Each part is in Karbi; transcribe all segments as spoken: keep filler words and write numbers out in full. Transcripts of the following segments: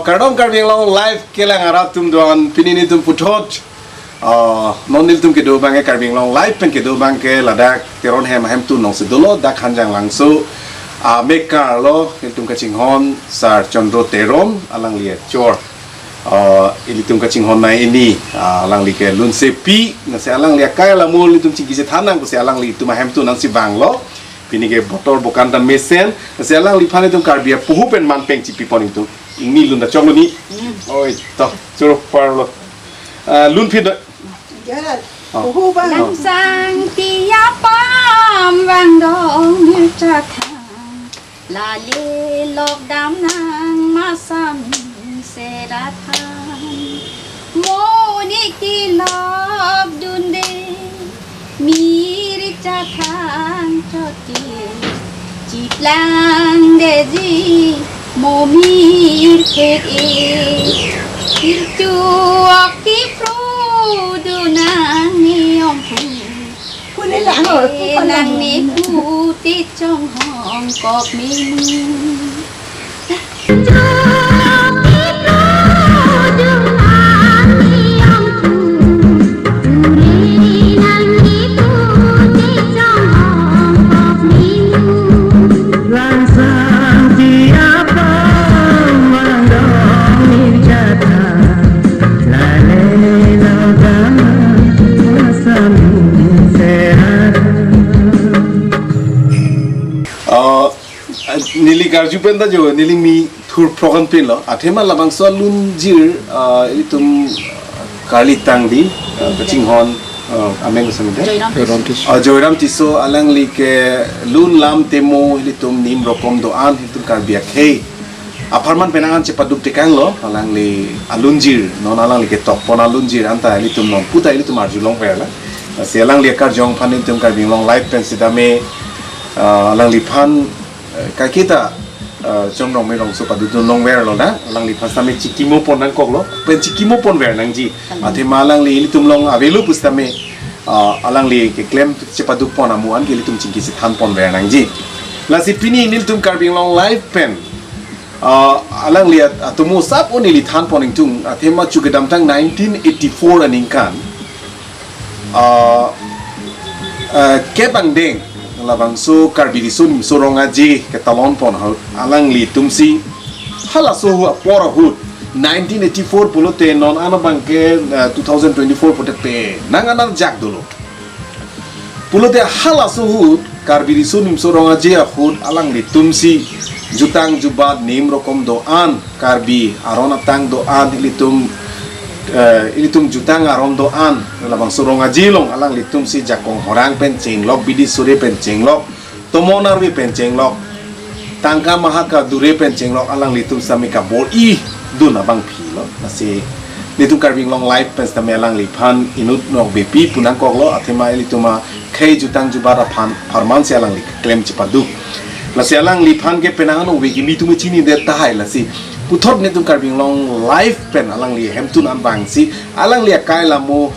Kardom Karbi Anglong Live kelang arat atum doan, pini nelitum puthot. Ah, non nelitum kedo abangke Karbi Anglong Live pen kedo abangke ladak Teron hem ahemtun alongsi dolo, dak Hanjanglangso, ah, mekar lo, nelitum kachinghon Sar Chandro Teron, alangli achor. Ah, ilitum kachinghon nai ini, ah, alangli ke lunsepi, lasi alangli akai alamo nelitum chingki chethan nang, lasi alanglitum ahemtun ansi vanglo. Pini ke botor bokan ta mesen, lasi alangliphan itum Karbi apoho pen manpeng chipipon itum. Ingni lun ta choklo ni. Hmm. Oi, to, choro parlo. Ah, lun phi do. Ya, Oh. Poho abang. Langsang tiapam vangdong mircha thang. Lale lok dam nang masam sera thang. Monit kelok dunde, mir chathang chote, chiplang deji mo mir thek e, irchu ok kipro dunang ne ongpu. Kune lang, oh, kune lang. Nang ne pu te chonghong kok menu. Ah, neli karju pen ta jo, neli mi thur program pen lo. Athema labangso alunjir, ah, itum karli tangdi, ah, kachinghon, ah, ameng kosonte? Joyram Tisso. Joyram Tisso. Ah, Joyram Tisso alangli ke lun lam temo ilitum nim rokom do-an ilitum Karbi akhei apharman penang an chepaduk tekang lo, alangli alunjir, non alangli ketokpon alunjir anta ilitum non puta ilitum arjulongver la. Lasi alangli akarjong aphan ilitum Karbi Anglong Live pen sitame, ah, alangliphan, eh, kaiketa, eh, Chomrong Merong so padudun longver lo na, alangliphan sitame chikimo pon nangkok lo, pen chikimo ponver nangji. Athema alangli ilitum along avelo pusitame, ah, alangli keklem chepaduk pon amu an ke ilitum chingki chethan ponver nangji. Lasi pini nelitum Karbi Anglong Live pen, ah, alangli at-, atomo sap o neli than pon ingtung, athema chu kedamtang nineteen eighty-four aningkan, ah, ah, kep angdeng labangso Karbi Riso Nimso Rong Aje ketalon pon ahut alanglitumsi halaso ahut apor ahut nineteen eighty-four pulote non an abangke, ah, two thousand twenty-four pulote penang an arjak dolo. Pulote halaso ahut Karbi Riso Nimso Rong Aje ahut alanglitumsi jutang jubat nim rokom do-an, Karbi aron atang do-an, ilitum, eh, ilitum jutang aron do-an, labangso rong aje along alanglitumsi jakong horang pen chenglok, bidi sore pen chenglok, tomon arve pen chenglok, tangka maha kadure pen chenglok, alanglitum sitame kabor-i dun abangpi lo. Lasi nelitum Karbi Anglong Live pen sitame alangliphan inut nokbepi pu nangkok lo, athema ilitum akhei jutang jubat aphan apharman si alangli klem chepaduk. Lasi alangliphan ke penang an ove kimi tum chinidet tahai, lasi puthot nelitum Karbi Anglong Live pen alangli ahemtun an vangsi alangli akai alamo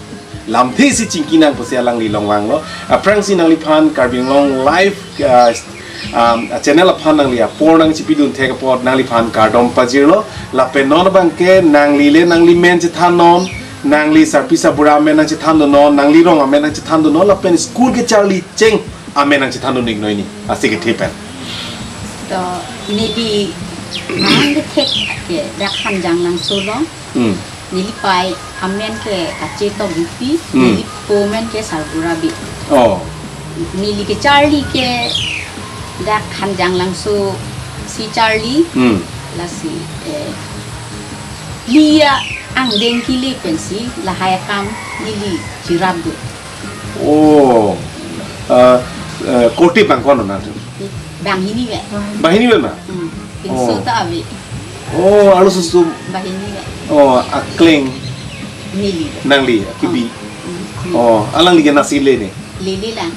lamthe si chingki nang pusi alangli along vanglo. Aphrangsi nangliphan Karbi Anglong Live, ah, um, channel aphan nangli apor nangchipidun thek apot nangliphan kardom pajirlo. Lapen non abangke nangli le nangli men chethan non, nangli sarpi sarbura amen nangchethan dun non, nangli rong amen nangchethan dun non, lapen school kecharli cheng amen nangchethan dun iknoi ni, lasi kethe pen. To neli nang kethek ke dak Hanjanglangso along. Hmm. Neli pei amen ke Kachetok Beypi, Hmm. neli po amen ke Sarbura Bey. Oh. Neli kecharli ke dak Hanjanglangso si charli. Hmm. Lasi, eh, liya angdeng kele pensi lahai akam neli chirap do. Oh. Ah, eh, korte bang ko-an nang? Banghini ave. Banghini ave ma? Hmm. Pinso Oh. ta ave. Oh, arloso sum. Banghini ave. Oh, akleng. Neli. Nangli, akibi. Hmm. Hmm. Oh, alangli ke nasi le ni? Lele lang.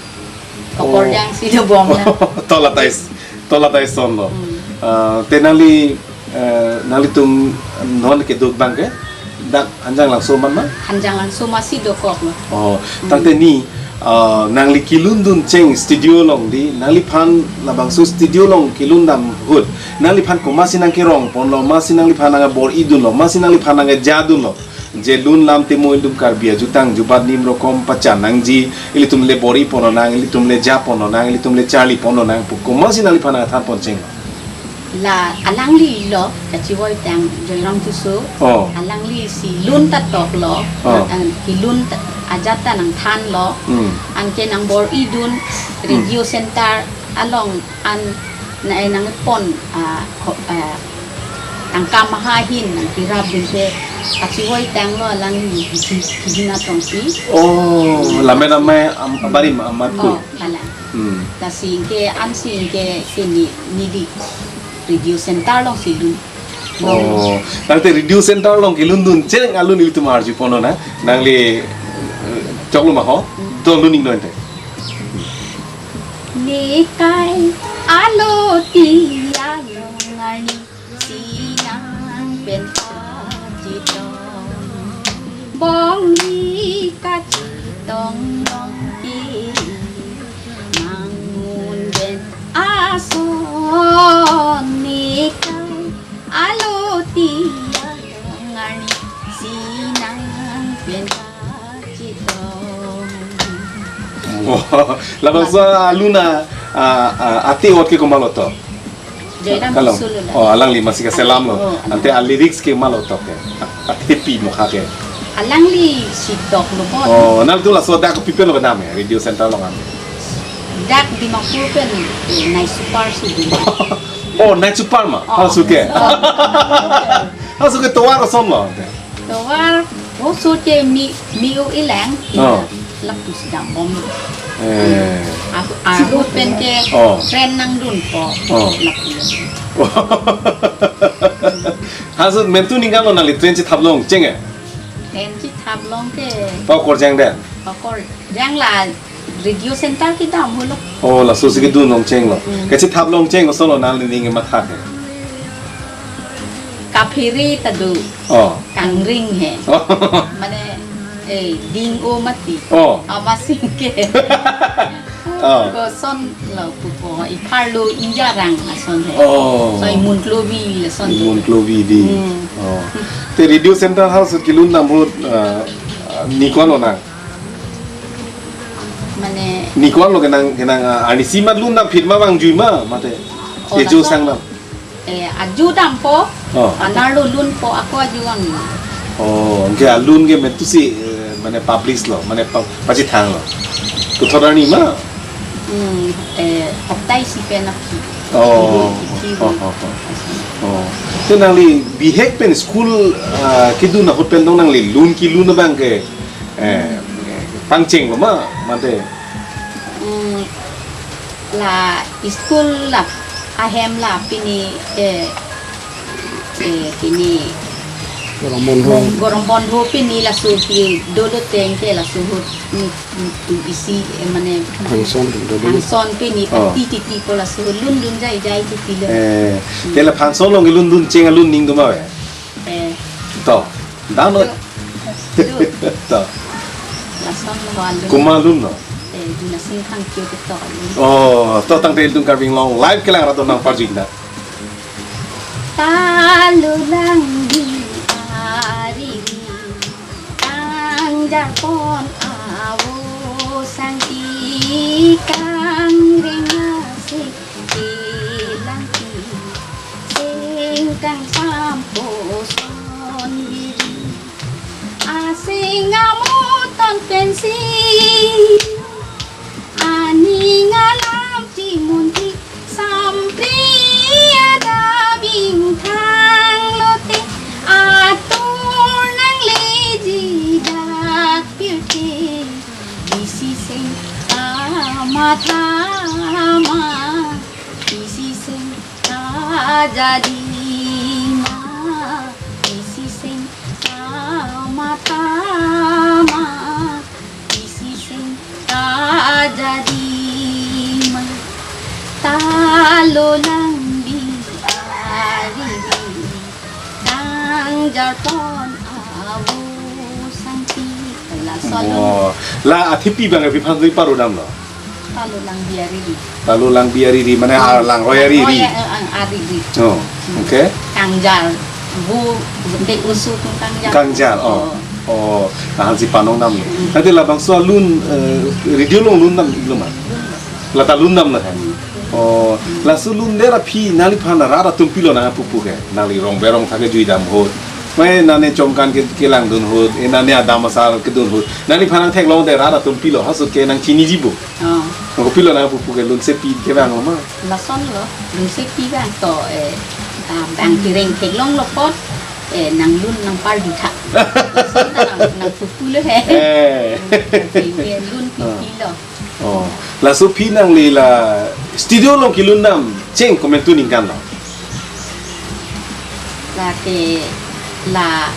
Oh. Kapor jangsi lo bom lang. Tolatais, tolatais son lo. Hmm. Ah, te nangli, eh, nanglitum non kedo abangke dak Hanjanglangso ma ma? Hanjanglangso masi dokok lo. Oh, Hmm. tangte ni, Ah, nangli kelun duncheng studio along di, nangliphan labangso studio along kelun dam ahut, nangliphan komatsi nangkerong ponlo, masi nangliphan nang bor-i dunlo, masi nangliphan nang ja dunlo, je lun lam te mo ilitum Karbi ajutang jubat nim rokom pachan nangji, ilitum le bor-i ponnang, ilitum le ja ponnang, ilitum le charli ponnang pu komatsi nangliphan nang than poncheng? La alangli lo, kachevoi tang Joyram Tisso. Oh. Alangli si lun ta toklo, Oh. an kelun ta, ajat ta nangthanlo. Hmm. Anke nang bor-i dun, Hmm. radio center along an na, eh, nangpon, ah, ho-, ah, tangka maha ahin nangkerap dun ke, kachevoi tanglo alangli Kiji-, Kijina Tongpi. Oh, lamen amei am-, abarim amat ko. Oh, kalang. Hmm. Lasi ke ansi ke kini neli radio center along si lun. Oh, tangte radio center along kelun duncheng alun ilitum arju ponnang, nangli, eh, choklo ma ho? Hmm. To lun ning non te. Nekai aloti along arni si nang pen kachetong. Bongni kachetong long ke mangun pen ason, nekai aloti along arni si nang pen kachetong. Wah, labangso alun a, a, a, ate-ot ke komatlo to? Joyram Kalau, Tisso lo la. Oh, alangli masi kaselam lo. Oh, alang. Ante a lyrics ke komatlo to ke? A, atepi mokha ke? Alangli si doklo po. Oh, nangtum laso dak kopi pen lo kedam ya, radio center along an? Dak Dimapur pen, eh, Night Super si dun. Oh, Night Super ma? Oh. Halaso ke? Oh. Halaso ke tovar ason lo. Tovar, oh, so ke mi, mi-u ilang. Oh. Lapu si dambom. Eh. Aku, aku pen ke Oh. train nangdunpo. Oh. Lapu. Halaso mentu ningkan lo nangli train chethap longcheng e? Train chethap long ke. Pakorjang den? Pakorjang la radio center kedam ahut lo. Oh, laso si kedun longcheng lo. Hmm. Kachethap longcheng ason lo nangli ning matha ke? Kaphere ta do. Oh. Kangring he. Oh. Mane, eh, ding-o mati. Oh. Amatsi ke. Oh. Koson lo pupo, ipharlo Injarang ason he. Oh. So imun klovi ason. Imun klovi di. Hmm. Oh. Te radio center ahut kelun dam ahut, ah, ni ko-an lo nang? Mane Ni ko-an lo kenang, kenang, ah, arnisi mat lun dam phit ma bang jui ma, mate? Oh, Ejo laso sang dam. Eh, aju dampo, Oh. Anerlo lunpo, ako aju ang. Oh, anke alun ke mentu si, eh, mane publish lo, mane pa-, pachethang lo. Kothot arni ma? Hmm, eh, hopta isi pen aphi. Oh. Isi Oh, pen. Oh, oh. Oh. Te nangli bihek pen school, ah, kedun ahut pen dong nangli lun kelun abang ke, eh, pangcheng lo ma, mate? Hmm, la school la ahem la pini, eh, eh, pini Gorom bondho. Gorom bondho pini laso ke dolo teng ke laso ahut ni, ni, ni isi, eh, mane Function dolo. Function pini Oh. Pati titi po laso ahut lun dun jai jai titi lo. Eh, Hmm. Te la function along lun duncheng alun ning doma ve? Eh. To. Dano. Do. Do. To. Lason lo alun. Komat alun lo? Eh, Juna Sing Thangcho ketok alun. Oh, to tangte ilitum Karbi Anglong live kelang rat atum nangparjui nang. Talo lang di ari ri, tang jarpon awo sangti, kang ring asik ti langti, sing kang sampo son giri, asing amo ton pensi, aning alam ti munti sampri ada bingthang lote, atur nangleji dak pirti, bisi sing kamatha ma, bisi sing kajadi ma, bisi sing kamatha ma, bisi sing kajadi ma. Talo lang di ari ri, tang jarpon awo sangti, la Salon. Oh, la athepi abang pi aphan ri paru damlo. Palo lang biari di. Palo lang biari di, mane, ah, langroi ari di. Langroi, eh, ang ari di. Oh, okay. Kangjal. Bu, bu de usu tum kangjal. Kangjal, oh. Oh. Oh, lahan si panong damlo. Mm. Tadi labangso alun, eh, radio along lun dam iklo ma? Lata lun dam na kan. Oh, laso lundet aphi nangliphan rat atum pilo nangpupu ke. Nangli rong berong thak kejui dam ahut. Mai nane chomkan ke kelang dun ahut, eh, nane adam asar kedun ahut. Nangliphan nangtheklongdet rat atum pilo, ha ahut ke nangchiniji bo. Oh. Nangkopilo nangpupu ke lunsepi ke bang ma? Lasonlo, lunsepi bang to, eh, ah, bang tireng theklonglo apot, eh, nanglun nangpardi tha. Lason ta nang, nangpupu lo he. Eh. Nangpupilo he, lun pipilo. Oh. Laso aphi nangli la studio along kelun dam cheng komantu aningkan lo? Lake la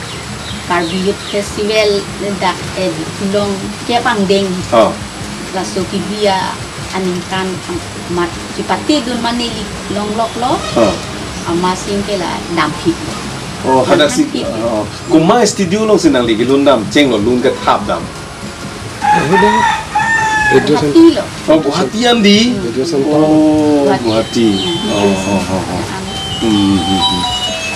Karbi Youth Festival dak, eh, Diphu along kepangdeng. Oh. Laso kebi aningkan amat kepatedun ma neli longloklo. Oh. Amatsi ke la damphitlo. Oh, hadak si, damphit. Oh. Komat studio alongsi nangli kelun dam chenglo, lun kethap dam? Address an- Guwahati lo. Oh, Guwahati an di? Address an- Oh, Guwahati. Guwahati. Oh, oh, oh, oh. Hmm, hmm, hmm.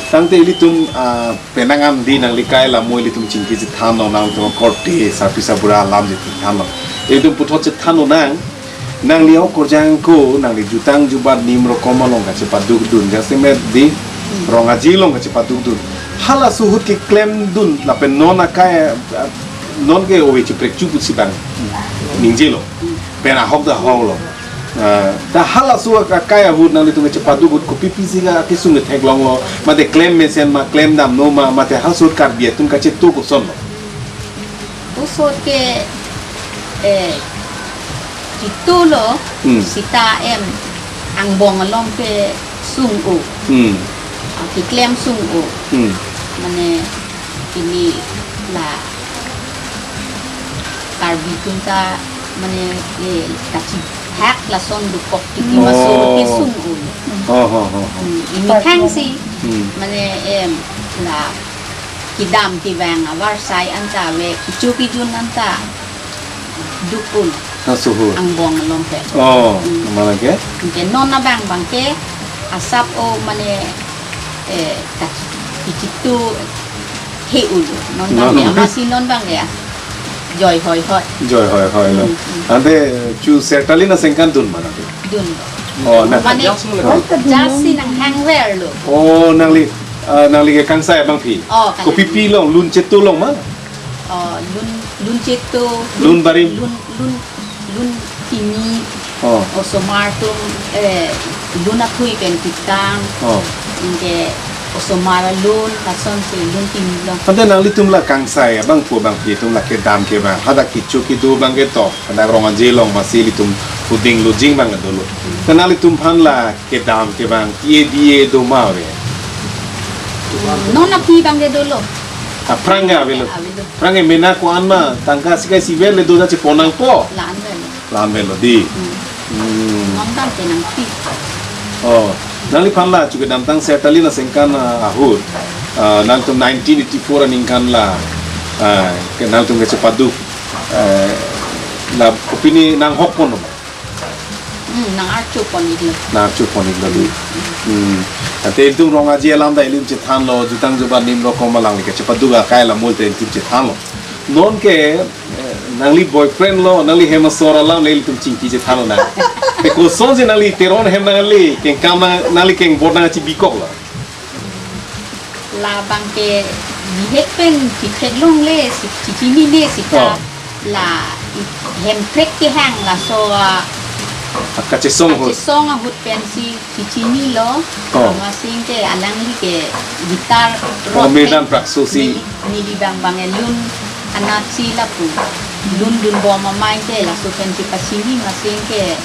Tangte ilitum, ah, penang an di nangli kai la mo ilitum chingki chethanlo, nangtum korte, sarpi sarbura alam chethanlo. Ilitum puthot chethanlo nang, nangli okorjang ko, nangli jutang jubat nim rokom along kachepadukdun, jasemet di, Rong-aje along kachepadukdun. Halaso ahut keklemdun, lapen non akai, ah, non ke ove chiprekchu pusi bang ningjelo. Pen ahok ta ahoklo. Ah, ta halaso akai ahut nanglitum kachepaduk ahut kopi pisi ka kesung theklonglo, mate klem mesen ma, klem damno ma, mate halaso ahut Karbi atum kachetu kosonlo? Laso ahut ke, eh, chitulo, hmm, seta em angbong along kesung-o. Hmm. Ah, keklem sung-o. Hmm. Mane pini la Karbi atum ta mane, eh, kachihak lason dokok tiki, oh, laso ahut kesung-o. Oh, oh, oh, oh. Hmm, pini thangsi, hmm, mane, em, la kedam kevang avarsai anta ave, kecho kejun anta duk-un. Halaso ahut. Angbong along ke. Oh, hmm, mana ke? Ke non abang abang ke asap o mane, eh, kach-, kechitu he-olo. Non, non, abang ke non. Amatsi non abang ke ya. Joi hoi hoi. Joi hoi hoi lo. Hmm, hmm. Ante chu sertalin aningkan dun mana ke? Dun. Oh, na. Mane, oh, jasemet nanghangverlo. Oh, nangli, ah, nangli ke kangsai abangpi? Oh, kangsai. Kopi pi along, lun chetu along ma? Oh, lun, lun chetu, lun barim, lun, lun, lun kimi, oh, osomar atum, eh, lun athui pen ketang, oh, anke osomar alun, lasonsi lun kimi along. Ante nanglitum la kangsai abang pu abangpi atum la kedam kevang, hadak kecho kedo abang ke to, hadak Rong-aje along masi ilitum puding lujing abang dolo. Te nanglitum aphan la kedam kevang, ki-e di-e do ma ave? Non aphi abang ke dolo. Aphrang ke avelo. Avelo. Aphrang ke mena ko-an ma, tangka sikai siver le do ta chepon nangpo. La-an avelo. La-an avelo di. Hmm. Hmm. Non abang ke nangpi. Oh, nangliphan la chu kedamtang sertalin aningkan, ah, ahut. Ah, nangtum nineteen eighty-four aningkan la, ah, ke nangtum kachepaduk, ah, la kopine nanghok pon ma? Hmm, nang-archo pon iklo. Nang-archo pon iklo di. Hmm. Hmm. Ante ilitum Rong-aje alam ta ilitum chethanlo, jutang jubat nim rokom along le kachepaduk akai la mo te ilitum chethanlo. Non ke, eh, nangli boyfriend lo, nangli hem asor alam le ilitum chingki chethanlo nang. Te kosonsi nangli Teron ahem nangli kengkam nang, nangli kengbor nangchibikoklo? Labang ke bihek pen chitheklongle, si, chichinine seta. Oh. La i-, hemprek kehang laso a, kachesong ahut, kachesong ahut pensi chichinilo. Oh. Amatsi ke alangli ke guitar, oh, rock me pen dan praksosi. Neli, neli abang abang ke lun anatsi lapu. Lun dunbom amei ke laso pensi pachini, amatsi ke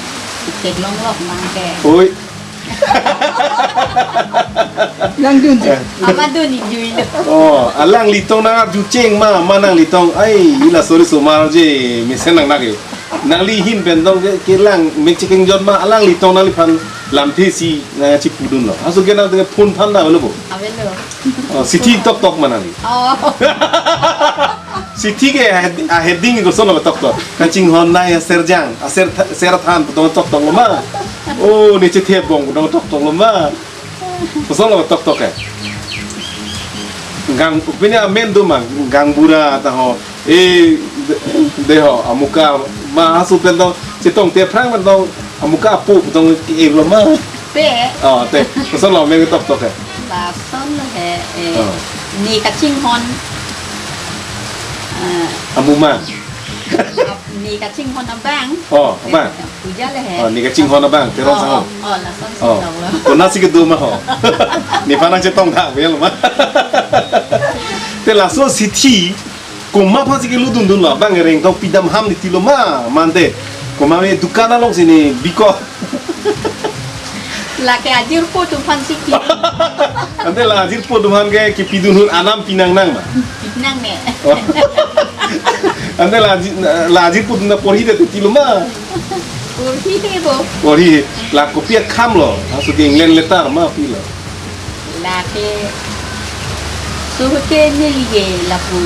chitheklonglok abang ke. Oi. Nangdun je. Amat dun ingjui lo. Oh, alanglitum nang arju cheng ma, ma nanglitum. Ai, ila sorry so ma je, mesen nang nak yo. Nangli ahin pen tong ke, kelang, mek chekeng jot ma, alanglitum nangliphan Lamthe si nangchipudunlo. Aso ke nang phone than da avelo bo. Avelo. Oh, sithi toktok ma nangli. Oh. Sithi ke head-, a heading kosonlo toktok. Kachinghon nai aserjang, aser th-, ser than putong toktoklo ma. Oh, ne chethebong putong toktoklo ma. Kosonlo toktok ke. Gang, pini amen do ma, gangbura ta ho. Eh, de, de ho, amuka, ma asu pen tong, chetongte aphrang pen tong, amuka apu tong ke lo ma. Pe. Oh, te. Kosonlo amen toktok ke. Lason he, eh, Oh. Ne kachinghon. Eh. Amu ma. Ne kachinghon abang. Oh, abang. Eh, puja le he. Oh, ne kachinghon abang, Teron Oh, Sangho. Oh, lason Oh. Sangho. Konatsi kedo ma ho. Nephan nangchetong tha, wel ma. Te laso sithi, komat aphansi keludundunlo, abang ereng tong pidam ham ne tilo ma, mante. Komat me dukan alongsi ne biko. Lake ajirpo atum aphansi ki. Ante la ajirpo atum aphan ke kepidun ahut anam pinang nang ma. Pinang ne. Oh. Ante la ajir, la ajirpo atum ta porhi det tilo ma. Porhi de bo. Porhi. La kopi akam lo. Aso ke England letter ma pilo. Lake suhut ke neli ke lapu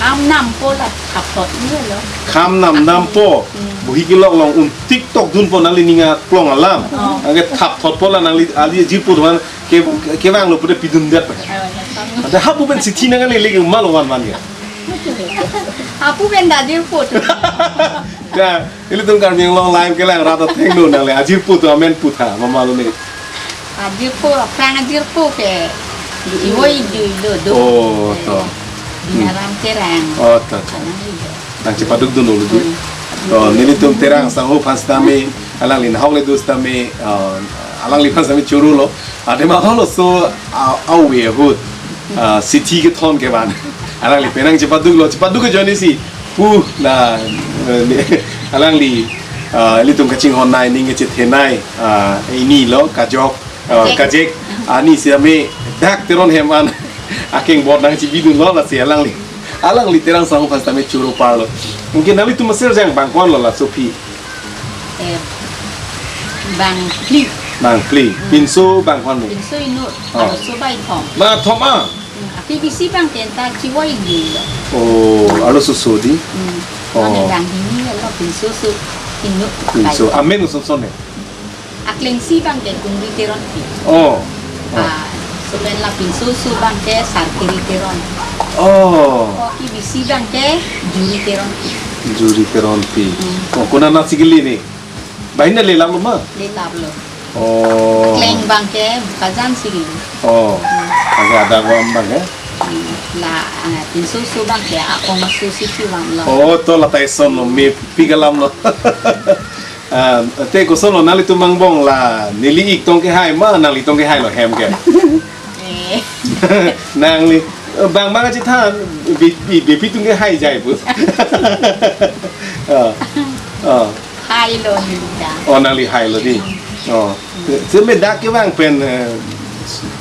kham nampo la thapthot ni lo. Kham nam nampo. Hmm. Bohi kelok along un TikTok dunpo nangli ning aklong alam. Oh. Anke thapthotpo la nangli ali ajirpo atum aphan ke, kevanglo pute pidun det. Oh, ya, sama. Ante hapu pen sithi nang ale leke ma lo van van ke. Hapu pen ta ajirpo atum. Ya, ilitum Karbi Anglong live kelang rat athengno nangle ajirpo atum amen putha ma malo ne. Ajirpo, aphrang ajirpo ke. Iwoi jui lo do. Oh, to. Binaram Terang. Oh, to, to. Alang ijo. Nangchepadukdun ulu di. Hmm. To, nelitum Terang Sangho aphan sitame, alangli nahok le do sitame, uh, alangliphan sitame choro lo. Ante ma holo so, uh, ave ahut. Uh, sithi kethon kevan. Alangli penang chepaduklo, chepaduk ke joni si. Pu la, eh, alangli, ah, ilitum kachinghon nai ning kachethe nai, ah, ini lo kajok, ah, Kajek. Kajek. Ani sitame dak Teron hem an akeng bor nangchibidunlo lasi alangli. Alangli Terang Sangho aphan sitame choro parlo. Anke nanglitum aserjang bang ko-an lo laso aphi. Eh, bang phli. Bang phli. Hmm. Pinso bang ko-an lo. Pinso inut, Oh. Arloso bang thom. Bang thom a? Hmm, api bisi bang ke ta chivoi di lo. Oh, arloso so di? Hmm. Oh. Mane bang hini lo pinso so inut. Pinso. Amen son son ne? Aklengsi bang ke Kungri Teronpi. Oh. Oh. Ah, so pen la pinso so bang ke Sarkiri Teron. Oh. Oh, api bisi bang ke Juri Teronpi. Juri Teronpi. Hmm. Oh, konatsi kili ne? Banghini le lap lo ma? Le lap lo. Oh. Kleng bang ke Bokajan si kili. Oh. Anke adak vam bang ke? Hmm. La, ah, pinso so bang ke akong asu si chivan lo. Oh, to la ta eson lo, mepik alam lo. Ah, te koson lo nanglitum angbong la neli ik tong kehai ma nanglitum kehai lo hem ke? Eh. Nangli, eh, bang bang achethan, bi, bi, bi, bi tung kehai jai pu. Ah. Ah. Hai lo neli ta. Oh, nangli hai lo di. Oh. Seme dak kevang pen, eh,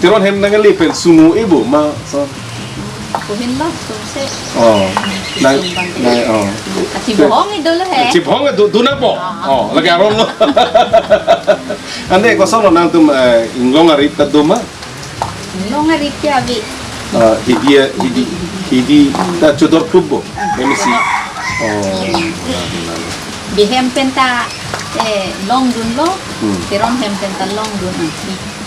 Teron hem nangli pen sumo ibu ma so. Kuhin lo, sumse. Oh. Nang, Sum bang nang, oh. Achibohong ido lo he. Achibohong do, do nangpo. Ah. Oh, lake aron lo. Ante koson lo nangtum, eh, inglong arit ta do ma? Long arit ke ave. Ah, hidi, hidi, hidi ta chodor klub bo. M C. Oh. Bihem pen ta, eh, longdunlo. Hmm. Teron hem pen ta longdun.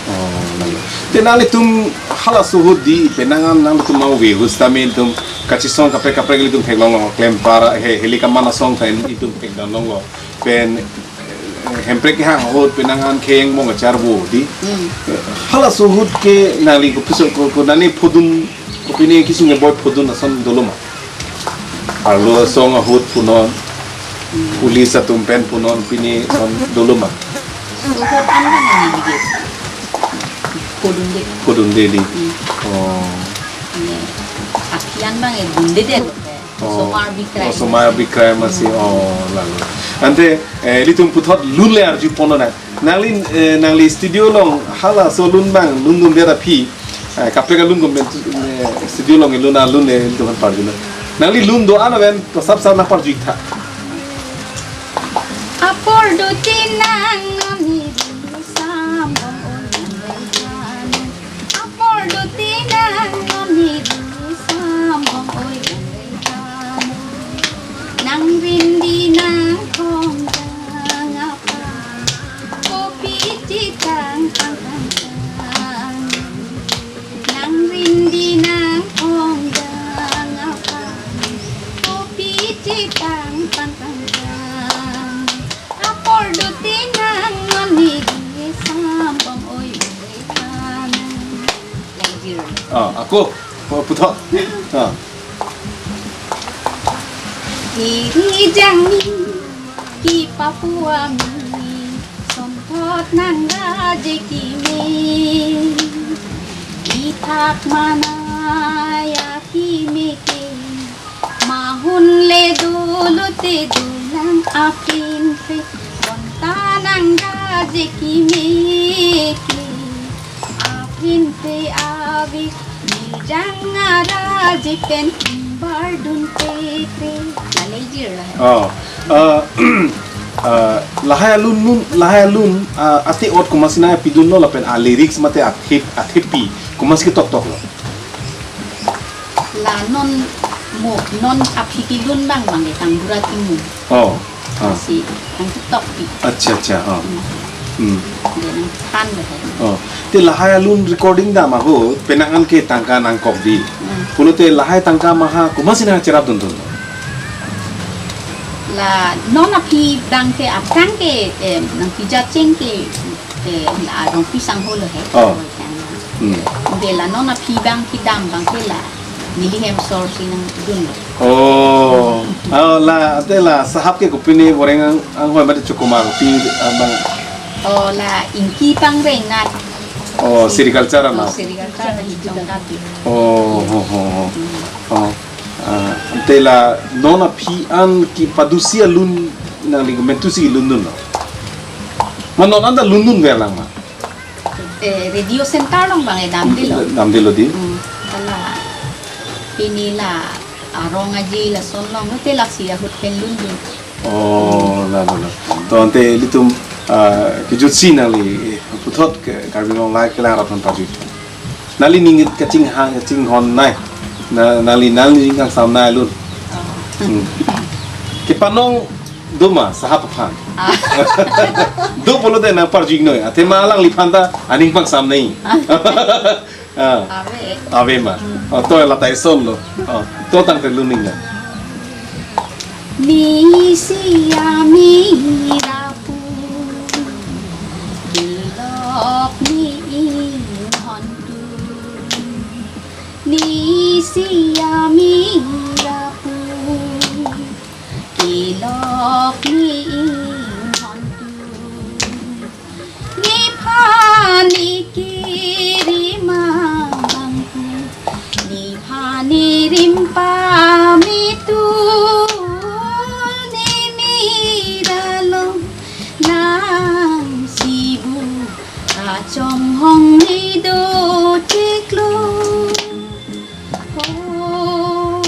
Oh, nang. Te nanglitum halaso ahut di penang an nanglitum mau ve ahut sitame ilitum kachisong kaprek kaprek ilitum theklong klem para he, heli kaman asong ta ilitum thekdam longlo. Pen, eh, Hemprek kehang ahut penang an kheng mong achar bo di. Hmm. Eh, halaso ahut ke nangli kopuso ko, ko nangli phodun, ko pine kisung e boy phodun ason dolo ma. Arlo asong ahut punon, Hmm. Police atum pen punon pine son dolo ma. Suhut an bang ini dikit. Phodun de. Phodun de di. Hmm. Oh. Ini. Api an bang e bunde de lo. Oh. Osomar bikrai. Osomar bikrai masi. Hmm. Oh, lalu. Ante, eh, ilitum puthot lun le arju pon nang. Nangli, eh, nangli studio along halaso lun bang, lun dun dia tapi. Eh, kaprek alun kom ben, eh, studio along lun alun le ilitum han parju na. Nangli lun do-an pen, to sap sap nangparju tha. Apor do tinang nami. Ah, ako, oh, puthot. Ah. Giri jangni kipapu ami, sonthot nanggaje kime. Ithak manaya kime ke, mahun le dulu te dulang apin pe, bonta nanggaje kime ke. Apin pe avi, nijang ara jipen bardun pe pe. Lale jir la. Oh, uh, uh, lahai alun nun, lahai alun, uh, ate ot komatsi nangpidunlo lapen a lyrics mate athep, athepi komatsi ketok toklo. La non mo, non aphi kilun bang bang ke Tangbura Timung. Oh, ah. Si, ang tokpi. Acha, acha, oh. Hmm. Hmm. Dia nangthan dah. Oh. Te lahai alun recording dam ahut, penang an ke tangka nangkok di. Hmm. Pulote lahai tangka maha, komatsi nangcherap dun dun. La non aphi bang ke aphrang ke, em, nangpijat cheng ke, eh, la Rongpi Sangho lo he. Oh. Hmm. Ke la non aphi bang kedam bang ke la neli hem sor si nangdunlo. Oh. Ah, la, ate la sahap ke kopine boreng ang, anghoi mate chokomar pi abang. Oh, la Ingki Pangreng nat. Oh, si sericulture oh, amat. Sericulture na hijong kati. Oh, ho, ho, ho. Hmm. Oh. Ah, ante la non aphi an kepadusi alun nangli komentusi lun dunlo. Ma non anta lun dunver lang ma. Eh, radio center along bang eh damdelo. Damdelo di? Hmm, hala. Pini la arong aji lason along, te laksi ahut pen lun dun. Oh, la, la, la. To ante ilitum, ah, kejutsi nangli, eh, puthot ke Karbi Anglong Live kelang rat aphan pajut. Nangli ning kachinghon, kachinghon nai. Na, nangli, nangli ning kangsam nai lun. Oh. Hmm. Kepanong do ma sahap aphan. Ah. Do pulote nangparjui noi. Athema alangliphan ta aning pangsam nai. Ah. Ah. Ave. Ave ma. Hmm. Oh, to la ta ison lo. Oh, to tangte lun ning na. Nisi amira pu, bilok ni inghon tu. Nisi amira pu, bilok ni inghon tu. Nephan ikiri mabangku, nephan irim pamitu, ne mira along nangsibu kachonghong ni do chiklo. Oh.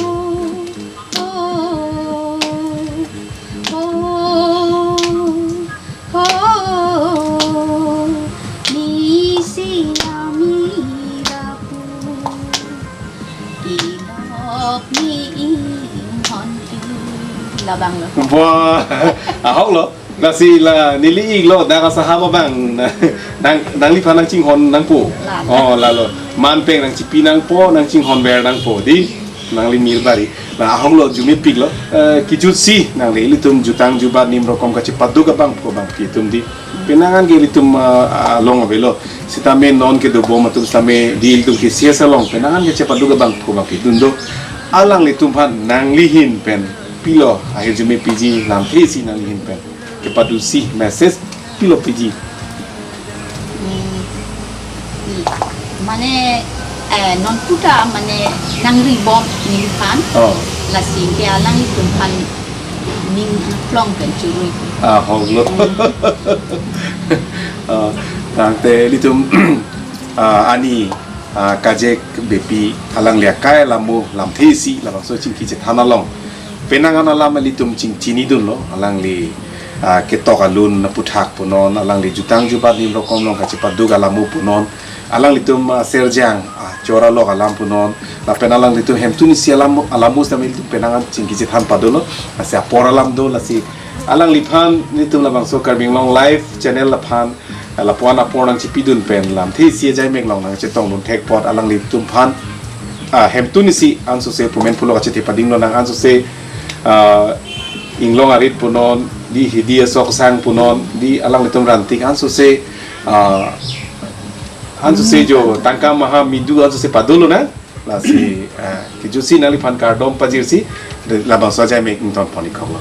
Oh, oh, oh, nisi amira pu, bilok ni inghon tu. Labang lo. Wah, ahok lo. Lasi la neli iklo, dak asahap abang, nang, nangliphan nangchinghon nangpo. La, la. Oh, lalo. Manpeng nangchipi nangpo, nangchinghonver nangpo. Di, nangli mir bari. La ahok lo, arjumepik lo. Eh, kejutsi, nangli ilitum jutang jubat nim rokom kachepaduk abang ko bang ke itum di. Penang an ke ilitum, eh, along avelo. Sitame non kedobom atum sitame di ilitum ke C S along. Penang an kachepaduk abang ko bang ke itum do. Alanglitum aphan, nangli ahin pen. Pilo, ahirjume piji, lamthe isi nangli ahin pen. Kepadusi message pilo piji. Hmm, mane, eh, non puta mane nangribom neliphan. Oh. Lasi ke alanglitum aphan ning plong pen churui. Ah, ahok lo. Hmm. Ah, tangte ilitum, ah, ani, ah, Kajek Beypi alangli akai alam mo lamthe isi labangso chingki chethan along. Penang an alam ilitum chingchinidunlo, alangli, ah, ketok alun aputhak punon, alangli jutang jubat nim rokom along kachepaduk alam mo punon, alanglitum, ah, serjang, ah, chora lok alam punon, lapen alanglitum hemtun isi alam, alam mo sitame ilitum penang an chingki chethan padolo, lasi apor alam do, lasi alangliphan ilitum labangso Karbi Anglong Live channel aphan, lapu-an apor nangchipidun pen lamthe isi ajaimek along nangchetongdun thek apot alanglitum aphan, ah, hemtun isi ansose pumen pulo kachete padinglo nang ansose, ah, inglong arit punon, di hidi asok sang punon, di alanglitum rantik ansose, ah, Ansu se jo tangka maha midu ansu se padolo na. Lasi, ah, kejutsi nangliphan kardom pajirsi, labangso ajai mek ington pon-ik kok lo.